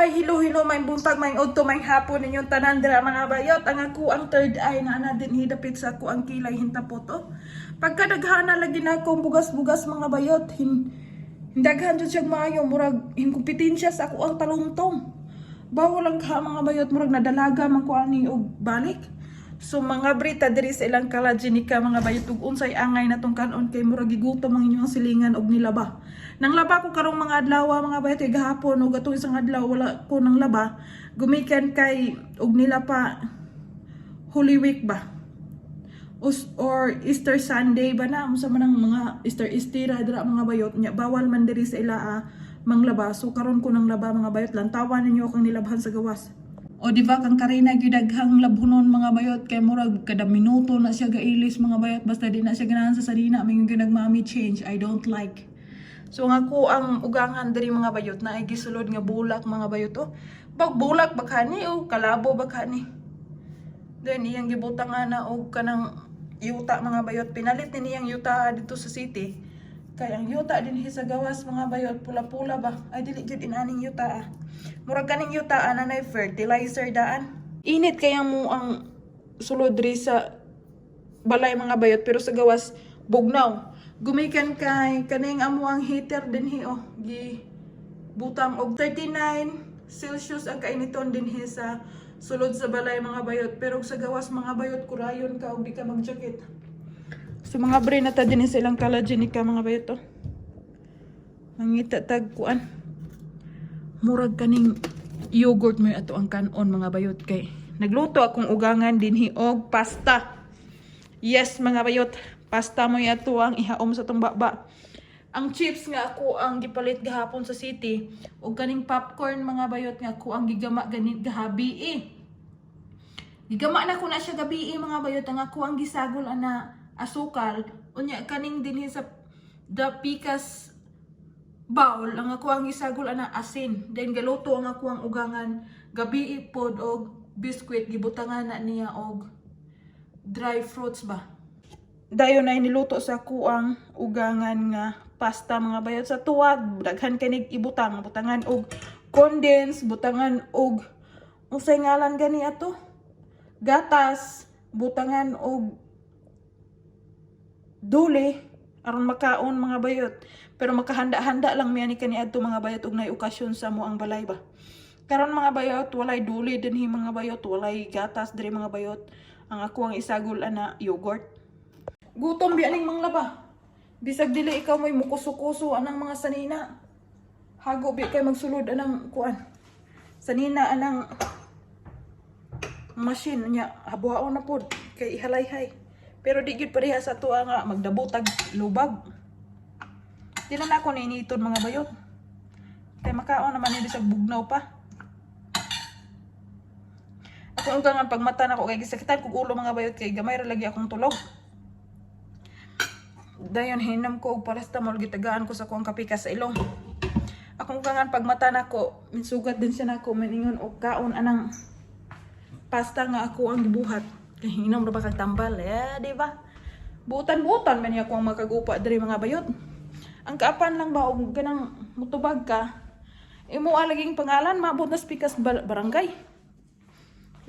Hi, hello, hello, maayong buntag, maayong udto, maayong hapon ninyong tanan dira, mga bayot. Ang ako ang third eye na ana din hidapit sa ako ang kilay hintapot oh. Pagkadaghana lagi na akong bugas-bugas, mga bayot, hindaghan jud siya maayo, murag hinkumpetensya sa ako ang talungtong. Bawal lang ka, mga bayot, murag nadalaga man ko ani og balik. So mga brita diri sa ilang kalagenika, mga bayot, ug unsay angay na tong kanon kay murag gigutom ang inyong silingan og nilaba. Nang laba ko karong mga adlaw, mga bayot, kay gahapon ug atong isang adlaw wala ko nang laba. Gumikan kay og nila pa Holy Week ba? Or Easter Sunday ba na, unsa man ang mga Easter Easter dira, mga bayot, nya bawal man diri sa ila manglaba. So karon ko nang laba, mga bayot, lantawan ninyo akong nilabhan sa gawas. O di ba kang Karina gyud daghang labhunon, mga bayot, kay murag kada minuto na siya gailis, mga bayot, basta di na siya ganahan sa sarina, mingon gyud nag, "Mommy, change, I don't like." So ang ako ang ugangan diri, mga bayot, na ay gisulod nga bulak, mga bayot oh. Bag bulak bakhani o kalabo bakhani. Then iyang gibutang ana og kanang yuta, mga bayot. Pinalit ni niyang yuta dito sa city. Kay ang yuta din sa gawas, mga bayot, pula-pula ba? Ay, dili gyud inaning yuta ah. Murag kaning yuta ana na fertilizer daan. Init kaya mo ang sulod diri sa balay, mga bayot, pero sa gawas bugnaw. Gumikan kay kaning amo ang heater dinhi oh, gi butang og 39 Celsius ang kainiton dinhi sa sulod sa balay, mga bayot, pero sa gawas, mga bayot, kurayon ka og di ka mag-jacket. So mga bre na ta dinhi sa ilang kalagenika, mga bayot oh. Mangita tag kuan. Murag kaning yogurt mo ato ang kanon, mga bayot, kay nagluto akong ugangan dinhi og pasta. Yes, mga bayot, pasta mo ato ang ihaom sa tong baba. Ang chips nga ako ang gipalit gahapon sa city ug kaning popcorn, mga bayot, nga ako ang gigama ganit gahabi eh. Gigama na ko na siya gabi eh, mga bayot, ang ako ang gisagol ana asukal. Unya kaning dinhi sa the pikas bowl, ang ako ang gisagol ana asin. Then galuto ang ako ang ugangan gabi pod og biskwit, gibutangan na niya og dry fruits ba. Dayon ay niluto sa kuang ugangan nga pasta, mga bayot, sa tuwag daghan kanig ibutang, butangan og condense, butangan og unsay ngalan gani ato, gatas, butangan og duli aron makaon, mga bayot. Pero makahanda-handa lang mi ani kaniadto, mga bayot, og nay okasyon sa mo ang balay ba. Karon, mga bayot, walay duli dinhi, mga bayot, walay gatas diri, mga bayot. Ang ako ang isagol ana yogurt. Gutom biya ning manglaba. Bisag dili ikaw may mukuso-kuso anang mga sanina. Hago bi kay magsulod anang kuan. Sanina anang machine niya, habuhaon na pod kay ihalayhay. Pero di gyud pareha sa tuwa nga magdabotag lubag. Di na nako niiniton, mga bayot. Kay makaon naman ni bisag bugnaw pa. Ako ang nga pagmata nako kay gisakitan kog ulo, mga bayot, kay gamay ra lagi akong tulog. Dayon hinam ko og paracetamol, gitagaan ko sa kuang kapikas sa ilong. Akong kangan pagmata nako, minsugat din siya nako, miningon og kaon anang pasta nga ako ang gibuhat. Kay hinom ra ba kag tambal, eh, di ba? Butan-butan man niya ako ang makagupa diri, mga bayot. Ang kaapan lang ba og ganang mutubag ka, imo laging pangalan maabot na spikas barangay.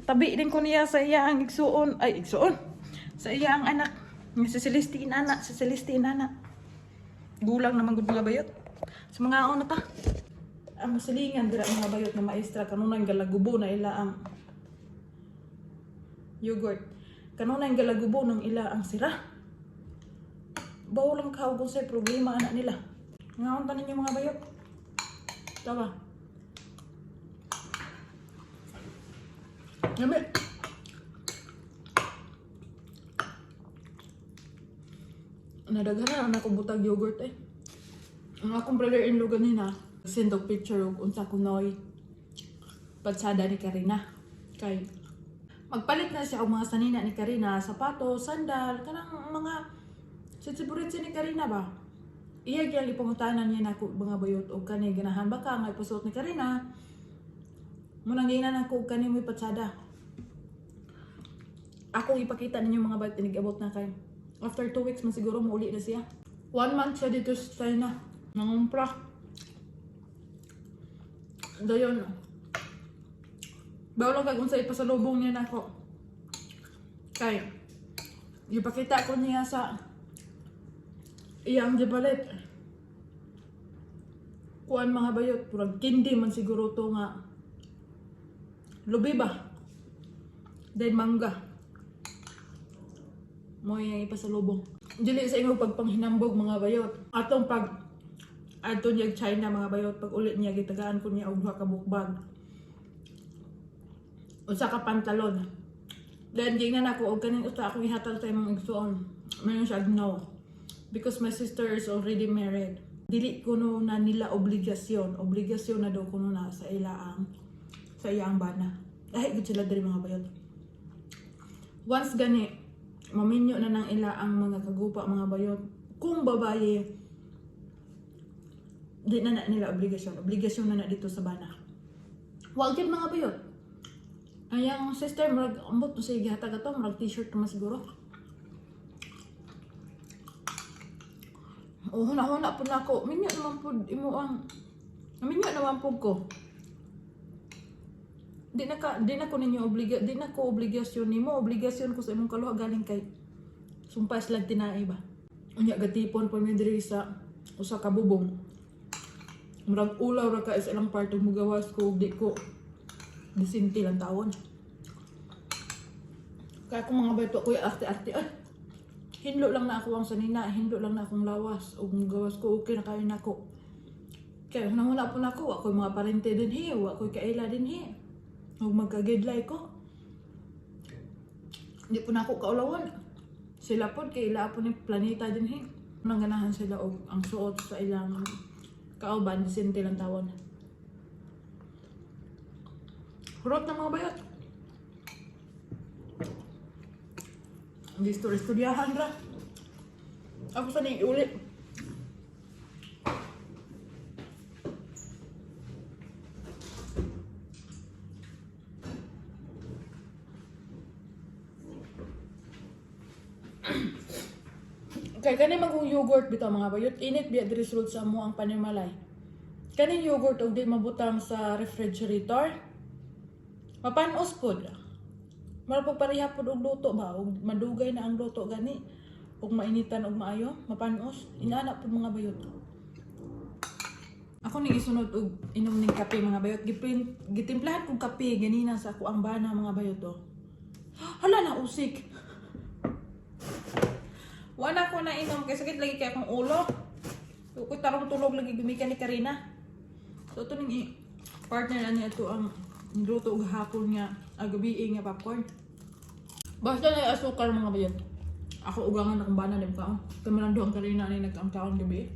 Tabi din ko niya sa iya ang igsuon, ay igsuon. Sa iya ang anak. Nga si Celestine ana, si Celestine ana. Gulang naman gud, mga bayot. Sa mga na ta. Ang silingan dira, mga bayot, na maestra kanunay galagubo na ila ang yogurt. Kanunay galagubo ng ila ang sira. Bawo lang ka kung say problema ana nila. Ngaon ta ninyo, mga bayot. Tawa. Yummy. Nadaghan na akong butag yogurt eh. Ang akong brother-in-law ganina, send og picture og unsa kunoy patsada ni Karina. Kay magpalit na siya og mga sanina ni Karina, sapatos, sandal, kanang mga sitsiburichi ni Karina ba. Iya gyud ipangutanan niya nako, mga bayot, og kani ganahan ba ka nga ipasuot ni Karina. Munang ginan ako og kani mo'y patsada. Akong ipakita ninyo, mga bayot, inig-abot na kay after 2 weeks man siguro muuli na siya. One month siya dito sa China. Nangumpra. Dayon. Bawal kag unsa ipasalubong niya nako. Kay gipakita ko niya sa iyang gipalit. Kuan, mga bayot, purag candy man siguro to nga lubi ba? Then mangga. Mo yung ipasalubong. Dili sa ingon pagpanghinambog, mga bayot. Atong pag adto niya China, mga bayot, pag ulit niya gitagaan ko niya og duha ka bookbag. Usa ka pantalon. Then gingnan ako og kaning usa akong ihatag sa imong igsuon. Mayon siya, "No. Because my sister is already married." Dili kuno na nila obligasyon. Obligasyon na daw kuno na sa iyang bana. Ay, gud sila diri, mga bayot. Once gani, maminyo na nang ila ang mga kagupa, mga bayot. Kung babaye, di na na nila obligasyon. Obligasyon na na dito sa bana. Wag yun, mga bayot. Ayang sister, murag, ambot sa gihatag ato, murag t-shirt naman siguro. O, huna-huna po na ako. Minyo naman po imo ang, minyo naman po ko. Di na ko ninyo obliga, di na ko obligasyon nimo, obligasyon ko sa imong kaluha galing kay sumpa sila tinai ba. Unya gatipon pa mi diri sa usa ka bubong. Murag ulaw ra ka sa ilang part ug mugawas ko ug di ko disinti lang tawon. Kaya kung mga bayot ko arte-arte ay hinlo lang na ako ang sanina, hinlo lang na akong lawas ug mugawas ko, okay na kayo nako. Kaya hunahuna po na ako, ako'y mga parente dinhi, wa ko'y kaila dinhi. Ug magkagidlay ko. Di po na ako kaulawan. Sila po, kay ila po ni planeta dinhi. Nang ganahan sila og ang suot sa ilang kauban, disente lang tawon. Hurot na, mga bayot. Hindi istoryahan ra. Ako sa ning iuli. Kay kani man kung yogurt bitaw, mga bayot, init biya diri sulod sa amo ang panimalay. Kaning yogurt og di mabutang sa refrigerator, mapanos pod. Mara pag pareha pod og luto ba, og madugay na ang luto gani ug mainitan og maayo, mapanos. Inana pod, mga bayot. Ako ning isunod og inom ning kape, mga bayot. Gipin, gitimplahan kog kape ganina sa ako ang bana, mga bayot, oh. Hala na usik. Wala ko na inom kay sakit lagi kay akong ulo. Ko tarong tulog lagi gumikan ni Karina. So ito ning partner na niya ito ang niluto og hapon nga agabi nga popcorn. Basta na asukal, mga bayot. Ako ugangan akong bana din ka. Kamalang ang Karina ni nagkaamtaon gabi.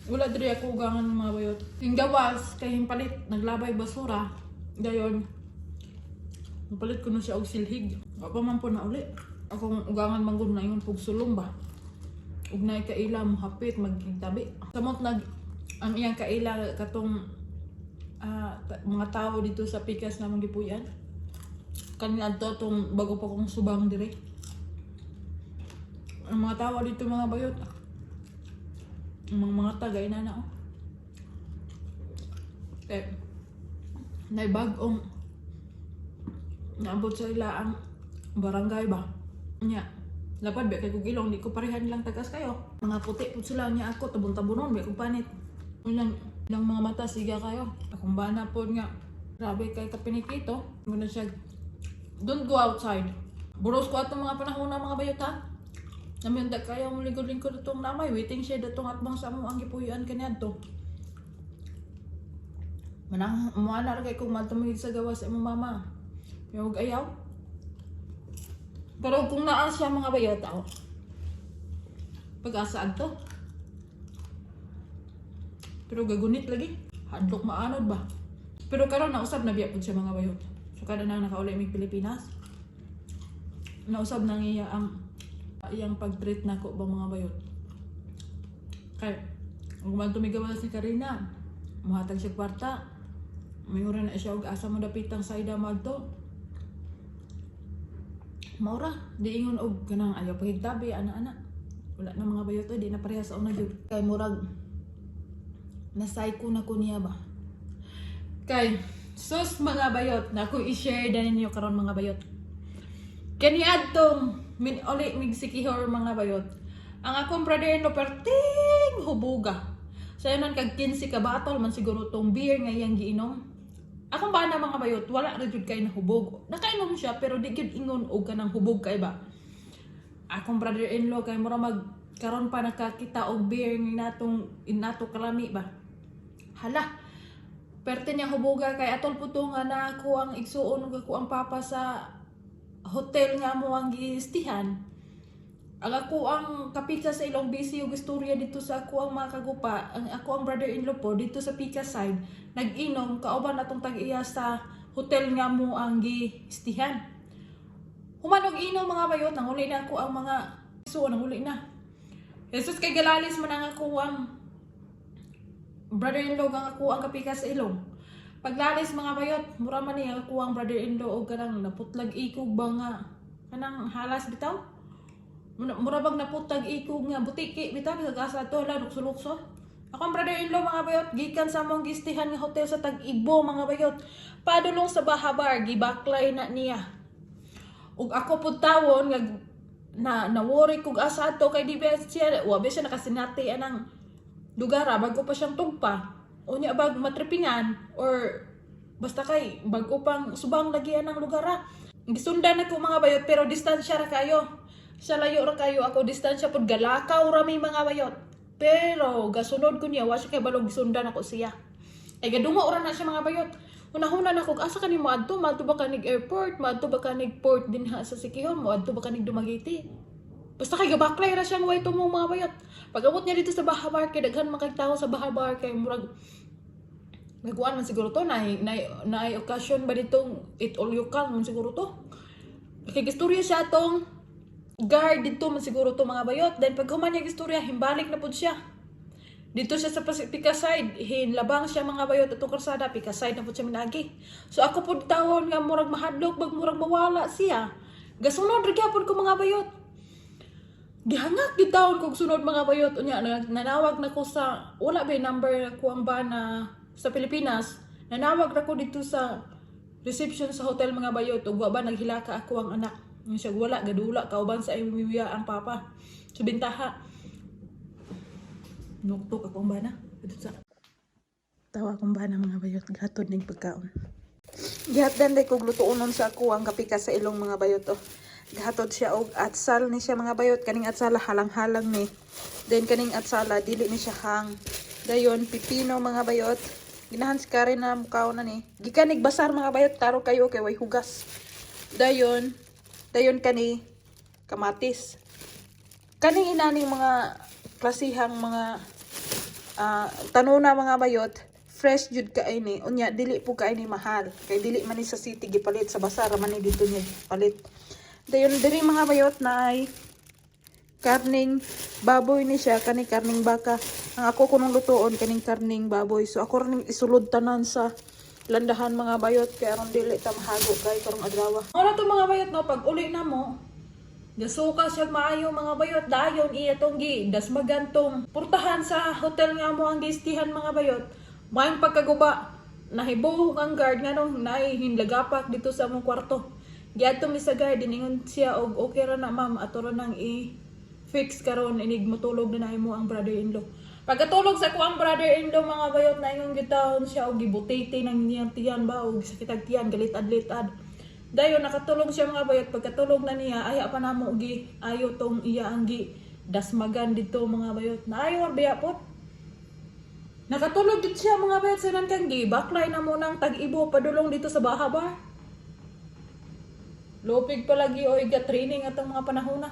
Wala diri ako ugangan, mga bayot. Yung gawas kay palit naglabay basura. Dayon palit ko na siya og silhig. Wa pa man po na uli. Akong ugangan manggod na ingon pug sulong ba. Ug naay kaila mo hapit magtabi. Samot nag ang iyang kaila katong mga tao dito sa pikas na gipuy-an. Kanina adto tong bago pa kong subang dire. Ang mga tao dito, mga bayot. Ang mga tagay na na oh. Eh, naibag-ong naabot sa ila ang barangay ba. Nya, lapad ba kay kog ilong, di ko parehan lang tagas kayo. Mga puti pud sila nya ako tabon-tabonon ba kog panit. Ilang ilang mga mata siga kayo. Akong bana pod nga grabe kay kapinikito. Muna siya, "Don't go outside." Buros ko atong mga panahon na, mga bayot, ha. Namin da kayo mo lingkod-lingkod atong namay waiting shed atong atbang sa amo ang gipuy-an kaniadto. Manang muana ra kay kung matumigil sa gawas sa imong mama. Pero huwag ayaw. Pero kung naa siya, mga bayot, ako. Pag-asa to. Pero gagunit lagi. Hadlok maanod ba? Pero karon nausab na biya pud siya, mga bayot. So kada na nakauli mig Pilipinas. Nausab na niya ang iyang pag-treat nako ba, mga bayot. Kay kung man tumigawas ni Karina, muhatag siya kwarta. Mayura na siya og asa mo dapitang saida madto. Maura, di ingon og kanang ayaw pahigtabi ana-ana. Wala na, mga bayot, oy, di na pareha sa una gyud. Kay murag na psycho na ko niya ba. Kay Sus, mga bayot, na ako i-share na ninyo karon, mga bayot. Kani adtong min uli mig Siquijor, mga bayot. Ang akong brother no perting hubuga. Sayonan kag 15 ka bottle man siguro tong beer nga iyang giinom. Akong bana, mga bayot, wala ra jud kay nahubog. Nakainom siya pero di gyud ingon og kanang hubog kay ba. Akong brother-in-law kay mura mag karon pa nakakita og beer nga natong inato kalami ba. Hala, perte niya hubuga kay atol po to nga na ako ang igsuon ug ako ang papa sa hotel nga mo ang giistihan. Ang ako ang kapika sa ilong busy og istorya dito sa ako ang mga kagupa, ang ako ang brother-in-law po dito sa pika side, nag-inom kauban atong tag-iya sa hotel nga mo ang giistihan. Human og inom, mga bayot, nanguli na ako ang mga igsuon, nanguli na. Jesus, kay galalis man ang ako ang brother-in-law ang ako ang kapika sa ilong. Paglalis, mga bayot, mura man niya ako ang brother-in-law og kanang naputlag ikog ba nga kanang halas bitaw. Mura bag naputlag ikog nga butiki bitaw bisag asa to la lukso-lukso. Ako ang brother-in-law, mga bayot, gikan sa among gistihan nga hotel sa Tag-Ibo, mga bayot. Padulong sa Baha Bar, gibaklay na niya. Ug ako pud tawon nga na na worry kog asa ato kay di ba siya, wa ba siya nakasinati anang lugar, bago pa siyang tugpa. Unya bag matripingan or basta kay bago pang subang lagi ang lugar. Gisundan ako, mga bayot, pero distansya ra kayo. Siya layo ra kayo, ako distansya pud, galakaw ra mi, mga bayot. Pero gasunod ko niya, wa siya kay balog gisundan ako siya. Ay gadungo ra na siya, mga bayot. Hunahuna na ko, asa kani moadto? Moadto ba kanig airport? Moadto ba kanig port dinha sa Siquijor? Moadto ba kanig Dumaguete? Basta kay gabaklay ra siyang way tumong, mga bayot. Pag abot niya dito sa Baha Bar, kay daghan man kay tao sa Baha Bar, kay murag nagkuan man siguro to, na occasion ba ditong eat all you can man siguro to. Kay gistorya siya atong guard dito man siguro to, mga bayot. Then pag human niya gistorya, himbalik na pud siya. Dito siya sa pika side, hinlabang siya, mga bayot, atong karsada, pika side na pud siya minagi. So ako pud tawon nga murag mahadlok bag murag mawala siya. Gasunod ra gyapon ko, mga bayot. Gihangak gyud taon kog sunod, mga bayot. Unya nanawag na ko sa, wala ba number ko ang bana sa Pilipinas. Nanawag ra ko dito sa reception sa hotel, mga bayot, ug wa ba naghilaka ako ang anak. Yung siya wala gadula kauban sa imiwiya ang papa. So bintaha. Nuktok ako ang bana. Dito sa tawa akong bana, mga bayot, gatod ning pagkaon. Gihatdan day kog lutuonon sa ako ang kapika sa ilong, mga bayot, oh. Gihatod siya og atsal ni siya, mga bayot, kaning atsala halang-halang ni. Then kaning atsala dili ni siya hang. Dayon pipino, mga bayot. Ginahan si Karen na mukaw na ni. Gikan nig basar, mga bayot, klaro kayo kay way hugas. Dayon dayon kani kamatis. Kaning inaning mga klasihang mga tanuna, mga bayot, fresh jud kay ni. Unya dili po kay ni mahal kay dili man ni sa city gipalit, sa basar man ni dito niya palit. Dayon diri, mga bayot, na ay karning baboy ni siya, kani karning baka. Ang ako kunong lutuon kaning karning baboy. So ako rin isulod tanan sa landahan, mga bayot, kay aron dili ta mahago kay karong adlaw. Ano to, mga bayot, no, pag uli na mo, gasuka siya maayo, mga bayot, dayon iya tong gi dasmagan tong purtahan sa hotel nga mo ang gistihan, mga bayot. Maayong pagkaguba, nahibuhok ang guard nganong naay hinlagapak dito sa among kwarto. Giadto mi sa guard, diningon siya og okay ra na, ma'am, ato ra nang i fix karon inig motulog na nahimo ang brother-in-law. Pagkatulog sa kuang brother-in-law, mga bayot, na ingon gitawon siya og gibutete ng niyang tiyan ba og sakit ag tiyan, galitad-litad. Dayon nakatulog siya, mga bayot. Pagkatulog na niya, aya pa namo gi ayo tong iya ang gi dasmagan dito, mga bayot. Naayo biya pod. Nakatulog gid siya, mga bayot, sa nan kang gi baklay na mo nang tag-ibo padulong dito sa Baha Bar. Lupig palagi oy ga training atong mga panahon na.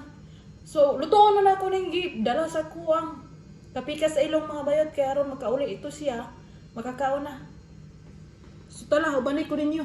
So lutoon na nako ning gi dala sa kuwang kapika sa ilong, mga bayot, kay aron makauli ito siya, makakaon na. So tala, ubanay ko ninyo.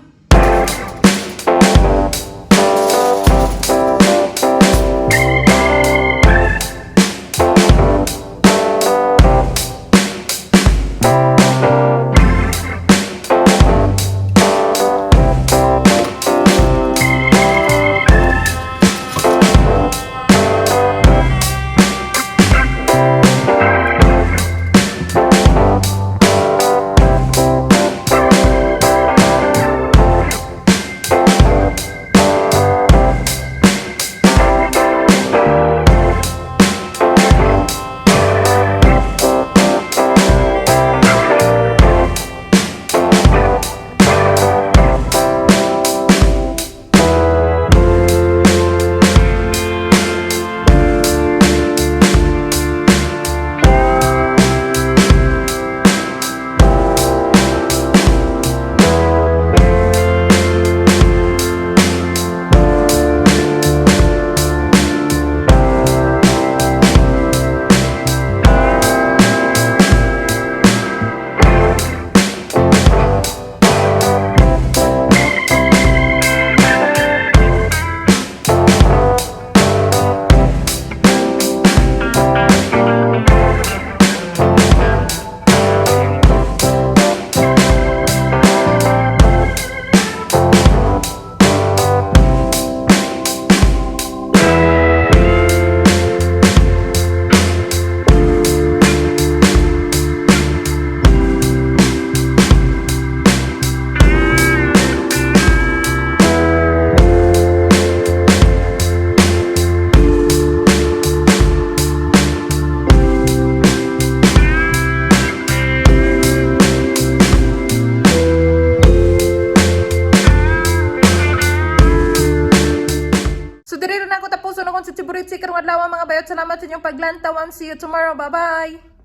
adlaw, mga bayot. Salamat sa inyong paglantaw and see you tomorrow. Bye-bye!